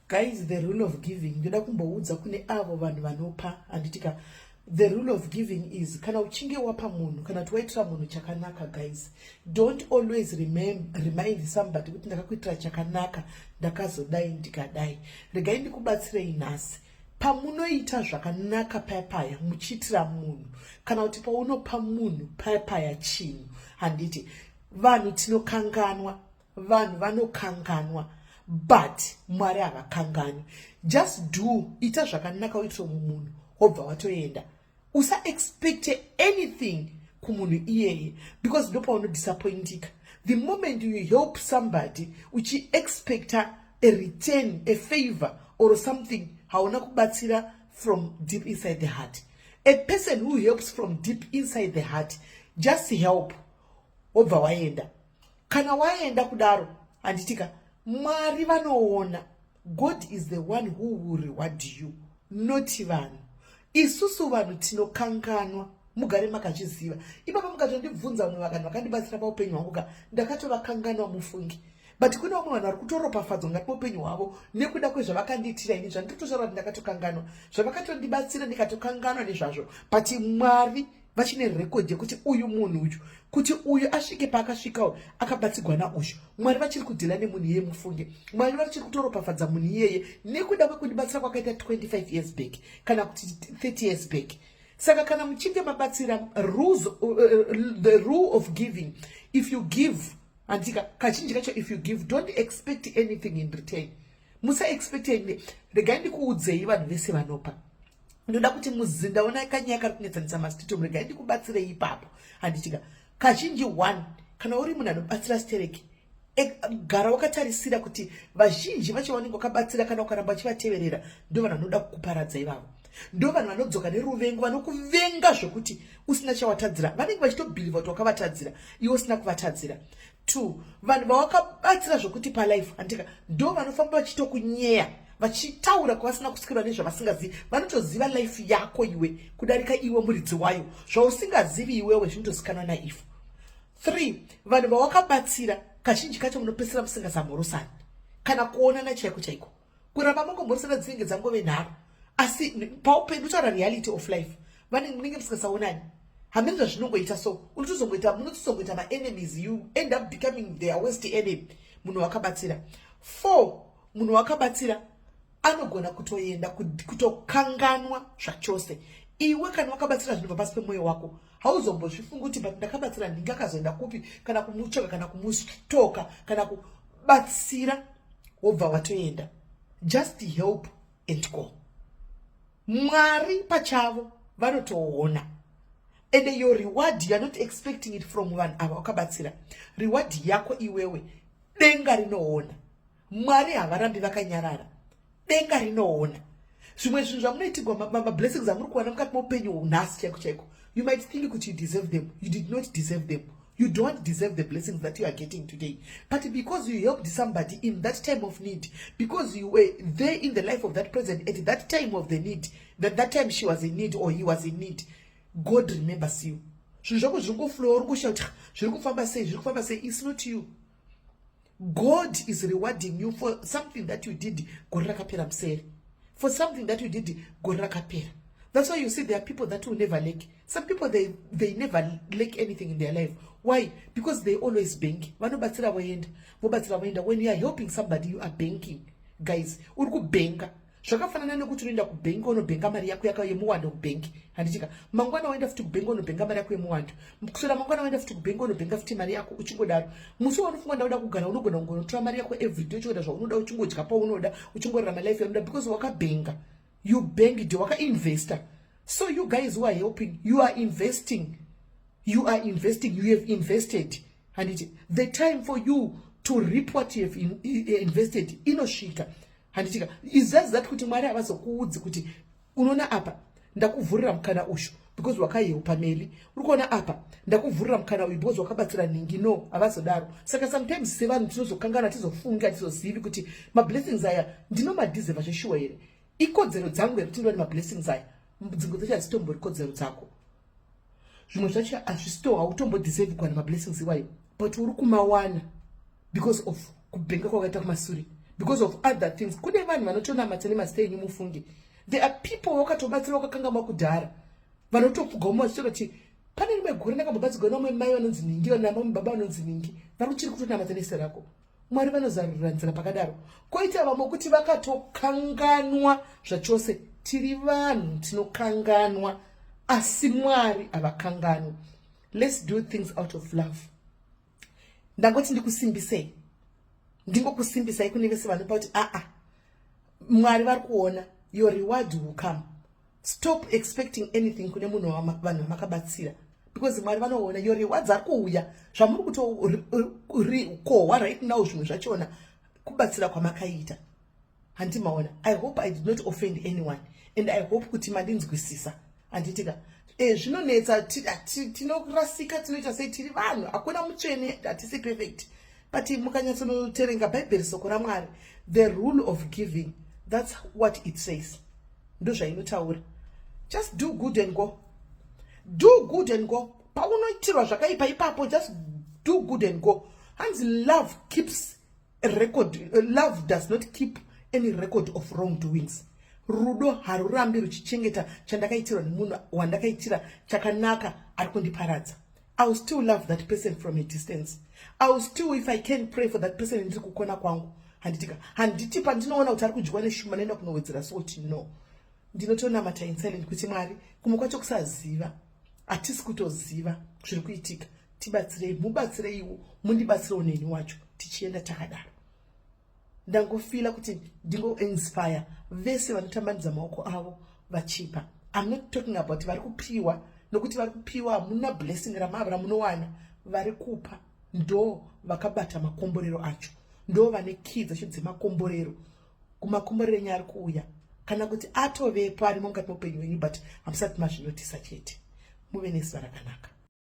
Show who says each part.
Speaker 1: Guys, the rule of giving, ndoda kumboudza kune avo vanhu vanopa, handitika? The rule of giving is, kana uchinge wapa munhu kana kuti waitira munhu chakanaka, guys, don't always remind somebody kuti ndakakuitira chakanaka, ndakazodai, ndikadai. Regai ndikubatsirei nhasi. Pamunoita zvakanaka paya paya muchiitira munhu, kana kuti paunopa munhu paya paya chinhu, handiti vanhu tinokanganwa? Vanhu vanokanganwa, but Mwari havakanganwi. Just do, ita zvakanaka uitire munhu, wobva watoenda. Usaexpecte anything kumunhu iyeye, because ndopaunodisappointika. The moment you help somebody uchiexpecta a return, a favor or something, hauna kubatsira from deep inside the heart. A person who helps from deep inside the heart just help, wobva waenda. Kana waenda kudaro, handitika, Mwari vanoona. God is the one who will reward you, not vanhu. Isusu vanhu tinokanganwa, mugare makazviziva ipapa. Mukatondibvunza vamwe vakanhu vakandibatsira paupenyu hwangu ka, ndakatovakanganwa, mufungi. But kune vamwe vanhu vari kutoropafadzwa ngati muupenyu hwavo nekuda kwezvavakandiitira ini, zvanditotaura kuti ndakatokanganwa zvavakatondibatsira, ndikatokanganwa nezvazvo. But Mwari vachine record yekuti uyu munhu uyu, kuti uyu asvike paakasvikawo, akabatsigwa nauyu. Mwari vachiri kudeala nemunhu iyeye, mufunge. Mwari vachiri kutoropafadza munhu iyeye nekuda kwekundibatsira kwakaita 25 years back kana kuti 30 years back. Saka kana muchinge mabatsira, rules, the rule of giving, if you give, handika, kazhinji kacho if you give, don't expect anything in return. Musaexpect. Regai ndikuudzei, vanhu vese vanopa, ndoda kuti muzindaona kanyaya kari kunetsanisa mastreet. Regai ndikubatsirei ipapo, handitika? Kazhinji, one, kana uri munhu anobatsira stereki, gara wakatarisira kuti vazhinji vacho vanenge wakabatsira, kana ukaramba uchivateverera, ndo vanhu vanoda kukuparadza ivavo. Ndo vanhu vanodzoka neruvengo, vanokuvenga zvokuti usina chawatadzira. Vanenge vachitobelieva kuti wakavatadzira, iwe usina kuvatadzira. Two, vanhu vawakabatsira zvokuti palife, handika, ndo vanofamba vachitokunyeya, vachitaura kwavasina kuswirwa nezvavasingazivi. Vanotoziva life yako iwe kudarika iwe muridzi wayo. Zvausingazivi iwewe zvinotozikanwa naifo. Three, vanhu vawakabatsira kazhinji kacho munopedzisira musingasamhorosani kana kuonana chaiko chaiko. Kuramba mangomhorosana dzinenge dzangove nharo, asi paupenyu, kutaura reality of life, vanenge munenge musingasaonani. Hamene zvazvinongoita. So unotozongoita, munotozongoita maenemies. You end up becoming their worst enemy, munhu wakabatsira. Four, munhu wakabatsira anogona kutoenda, kutokanganwa zvachose. Iwe kana wakabatsira zvinobva pasi pemwoyo wako, hauzombozvifungi kuti, "But ndakabatsira, ndingakazoenda kupi?" kana kumutsvaka, kana kumutoka, kana kubatsira, wobva watoenda. Just help and go. Mwari pachavo vanotoona. And your reward, you are not expecting it from vanhu ava wakabatsira. Reward yako iwewe, denga rinoona. Mwari havarambi vakanyarara, denga rinoona. Zvimwe zvinhu zvamunoitigwa, mablessings amuri kuwana mukati meupenyu nhasi chaiko chaiko, you might think kuti you deserve them. You did not deserve them. You don't deserve the blessings that you are getting today, but because you helped somebody in that time of need, because you were there in the life of that person at that time of the need, that time she was in need or he was in need, God remembers you. Zvinhu zvako zviri kungoflowa, uri kusha kuti zviri kufamba sei, zviri kufamba sei. It's not you. God is rewarding you for something that you did gore rakapera museri, for something that you did gore rakapera. That's why you see there are people that will never lack. Some people, they never lack anything in their life. Why? Because they always bank. Vanobatsira voenda, vobatsira voenda. When you are helping somebody, you are banking, guys. Uri kubhenga. Zvakafanana nekuti unoenda kubhengi, unobhenga mari yako yaka yemuwando kubhengi, handitika? Mangwana waenda futi kubhengi, unobhenga mari yako yemuwando. Kuswera mangwana waenda futi kubhengi, unobhenga futi mari yako, uchingodaro. Musi waunofunga ndauda kugara, unogona kungonotora mari yako everyday, uchingoita zvaunoda, uchingodya paunoda, uchingorarama life yaunoda, because wakabhenga. You banked, wakainvesta. So you guys who are helping, you are investing, you are investing, you have invested, handiti? The time for you to reap what you have invested inosvika, handitika? Is just that kuti Mwari havazokuudzi kuti, "Unoona apa ndakuvhurira mukana ushu because wakahelpa Meli. Uri kuona apa ndakuvhurira mukana uyu because wakabatsira nhingi." No, havazodaro. Saka sometimes sevanhu tinozokangana, tizofunga, tizozivi kuti mablessings aya ndinomadeserva zveshuwa here, ikodzero dzangu here kuti ndiwane mablessings aya. Dzimwe dzacho hadzitombori kodzero dzako. Zvimwe zvacho hazvisito, hautombodeserve kuwana mablessings iwayo, but uri kumawana because of kubhenga kwakaita kumasure, because of other things. Kune vanhu vanotonamata nemazita enyu, mufunge. There are people wakatobatsira wakakangamwa kudhara, vanotopfuga umwe vachitaura kuti pane rimwe gore ndakambobatsirwa namwe mai vanonzi ningi, namwe baba vanonzi ningi, vari kuchiri kutonamata nezita rako. Mwari vanozarurira nzira pakadaro. Koita vamwe kuti vakatokanganwa zvachose. Tiri vanhu, tinokanganwa, asi Mwari havakanganwi. Let's do things out of love. Ndangoti ndikusimbisei, ndingokusimbisai kune vese vanopa kuti aa, Mwari vari kuona. Your reward will come. Stop expecting anything kune munhu, vanhu vamakabatsira, because Mwari vanoona. Your rewards ari kuuya. Zvamuri kutokohwa right now, zvimwe zvachona kubatsira kwamakaita. Handimaona. I hope I did not offend anyone and I hope kuti mandinzwisisa, handitika? Zvinonetsa, tinorasika, tinoita sei, tiri vanhu, hakuna mutsvene, hatisi perfect. But mukanyatsonoterenga Bhaibheri, soko raMwari, the rule of giving, that's what it says, ndo zvainotaura. Just do good and go. Do good and go. Paunoitirwa zvakaipa ipapo, just do good and go. Hanzi love keeps a record, love does not keep any record of wrong doings. Rudo harurambi ruchichengeta chandakaitirwa nemunhu wandakaitira chakanaka ari kundiparadza. I will still love that person from a distance. I will still, if I can, pray for that person ndiri kukona kwangu, handitika? Handiti pandinoona kuti ari kudyiwa neshuma noenda kunowedzera soti? No, ndinotonamata in silent kuti Mwari, kumwe kwacho kusaziva, hatisi kutoziva zviri kuitika, tibatsirei, mubatsireiwo, mundibatsirewo neni wacho, tichienda takadaro. Ndangofeela kuti ndingoinspire vese vanotambanidza maoko avo vachipa. I'm not talking about vari kupiwa, nokuti vari kupiwa hamuna blessing ramunowana. Vari kupa ndo vakabata makomborero acho, ndo vane key dzacho dzemakomborero. Kumakomborero enyu ari kuuya, kana kuti atovepo, arimo mukati meupenyu hwenyu, but hamusati mazvinotisa chete. Muve nezuva rakanaka.